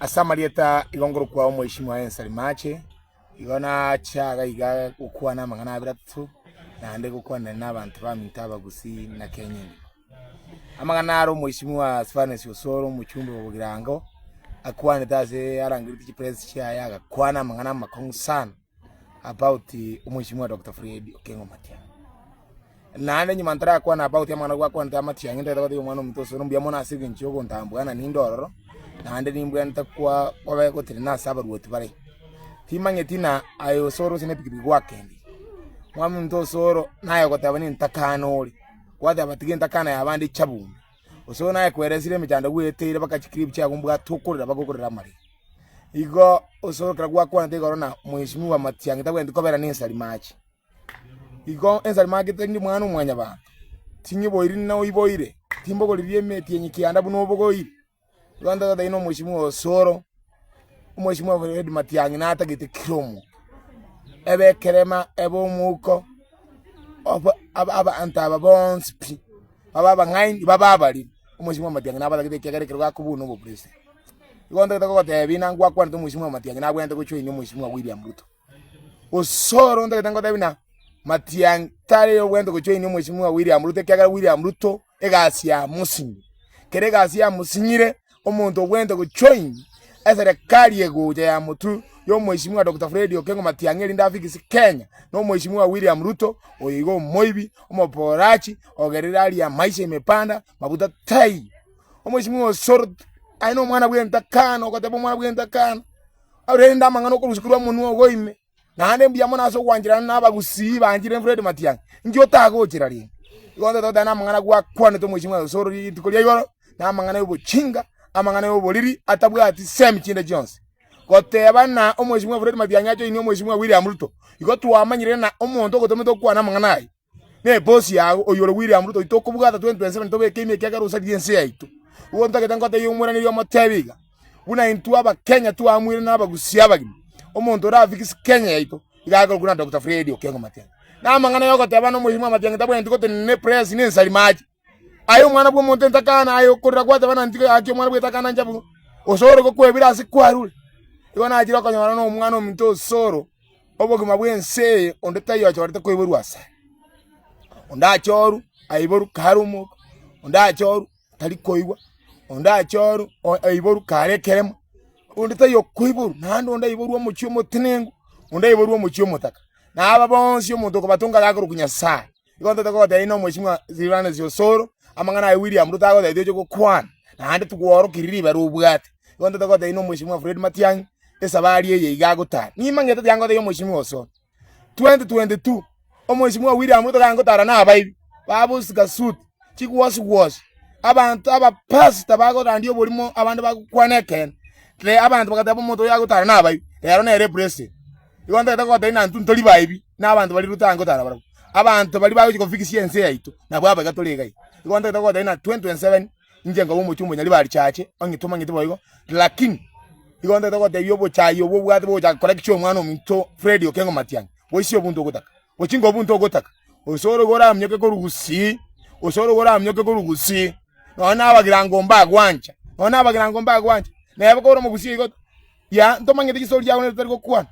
Ase amarieta igo nkorokwa omweshimiwa Ensari Mache, igo nacha iga iga gokwana amang'ana abere atato, naende gokwanera na abanto baminto abagusii na Kenya engima. Amang'ana aro omweshimiwa Silvanus Osoro omochumbe o Bogirango, akwanete ase arangeretie chipress chiaye agakwana amang'ana amakong'u sana about omweshimiwa Doctor Fred Okengo Matiang'i. Naende nyuma ntarakwana about amang'ana gwakwanete amatiang'i ntagete gotebia omwana ominto osoro mbuya mono ase engencho ya ogontambua ng'a ninde ororo, naende nimbwenerete kwa koba gotenena ase abaruoti bare. Timanyeti na aye osoro ase nepikipiki gwakendeire, omwana ominto osoro naye ogoteba nintakane ore, gwateba tiga entakana ya abande echabumbe, osoro naye kweresire emechando gweteire mpaka chiclip chiago mbwate okorera mpaka okorere amaremo. Igo osoro ekero gwakwanete igoro na mheshimiwa Matiang'i tabwenereti kobera na ensari mache. Igo ensari mache tari omwana o mwanyabanto, ting'iboiri noiboire, timbogoririe emetienyi kianda buna obogoire. Igo ntagete na omweshimiwa Osoro, omweshimiwa Fred Matiang'i natagete kera omonto, ebe ekerema, ebe omouko, obe aba abanto aba bonsi pi, babe abang'aini, babe abariri, omweshimiwa Matiang'i nabatagete ekiagera ekero gakobuna obopresident. Igo ntagete kogotebia buna ngwakwanete omweshimiwa Matiang'i nabwenerete gochoinia omweshimiwa William Ruto. Osoro ntagete ngotebie buna Matiang'i tari obwenerete gochoinia omweshimiwa William Ruto ekiagera William Ruto egasi yamosinyire. Kera egasi yamosinyire, omonto obwenerete gojoin eserekari egocha ya motwe ya omweshimiwa Doctor Fred Okengo Matiang'i erinde afix Kenya na omweshimiwa William Ruto oyo igo omoibi, omoporachi, ogerire aria maisha imepanda mabuta taiyo. Omweshimiwa Osoro aye na omwana bwentakana ogoteba omwana bwentakana, rende amang'ana okorusia korwa omonwa ogo ime. Naende mbuya mono ase ogwancherana na abagusii banchire Fred Matiang'i. Inki otagochera rende? Igo ntagete goteba namang'ana gwakwanete omweshimiwa Osoro rituko ria igoro, na amang'ana ya obochinga, amang'ana ya oboriri, atabwati semi chinde chionsi. Goteba ng'a omweshimiwa Fred Matiang'i ajoinie omweshimiwa William Ruto, igo twamanyire ng'a omonto ogotomete okwana amang'ana ayio. Nebosi yago, oyio ore William Ruto, tokobwata 2027 tobeke ime ekiagera osaririe ense yaito. Igo ntagete ngotebie omoiraneria omotebi iga, buna intwe abakenya twaamwire na abagusia abagima, omonto orafix Kenya yaito, iga akorokwa na Doctor Fred Okengo Matiang'i. Na amang'ana ya ogoteba na omweshimiwa Matiang'i tabwenereti gotenena ne press na ensari mache. Aye omwana bw'omonto entakana, aye okorera gwateba na ntiga gaki omwana bw'etakana ncha buya, osoro gokwebire ase kwarure. Igo nachire okonyora na omwana ominto osoro. Obogima bw'ense eye onde taiyo ochorete koiborwa asare. Onde achorwe aiborwe kare omoka, onde achorwe tari koigwa, onde achorwe aiborwe kare ekeremo, onde taiyo okoiborwa naende onde aiborwe omochie omotenengu, onde aiborwe omochie omotaka. Na aba bonsi omonto okobatonga gakorokwa Nyasaye. Igo ntete kogotebia nomweshimiwa Silvanus Osoro, amang'ana aye William Ruto agotebetie oche gokwana, naende togworokeria ribero obwate. Igo ntete kogotebia nomweshimiwa Fred Matiang'i, esabari eye iga agotara. Nimanyete tiga ngotebie omweshimiwa Osoro, 2022 omweshimiwa William Ruto kare gotara na abaibi, babosika suti, chigwosi gwosi, abanto abapastor bagorandia oborimo abande bagokwana ekeene, abanto bagateba omonto oyo agotara na abaibi, rero nere president. Igo ntagete kogotebia ng'a intwe ntori baibi, na abanto baria totange gotara barabwo. Abanto baria bagochia kofikisia ense yaito, nabwo aba iga tore iga iga. Igo ntagete kogotebia ng'a 2027, inche nkoba omochie omonyaribari chache, onye tomanyeti boigo, lakini igo ntagete kogotebia obochai obwo obwate bogochaka korekisia omwana ominto Fred Okengo Matiang'i, boisie obonto ogotaka, bochinge obonto ogotaka, gose ore igo oraminyoke korwa gusii, gose ore igo oraminyoke korwa gusii, nonya na abagirango mbagwancha, nonya na abagirango mbagwancha, neba kore omogusii igo, ya ntomanyeti chistori chiago nere tari gokwana.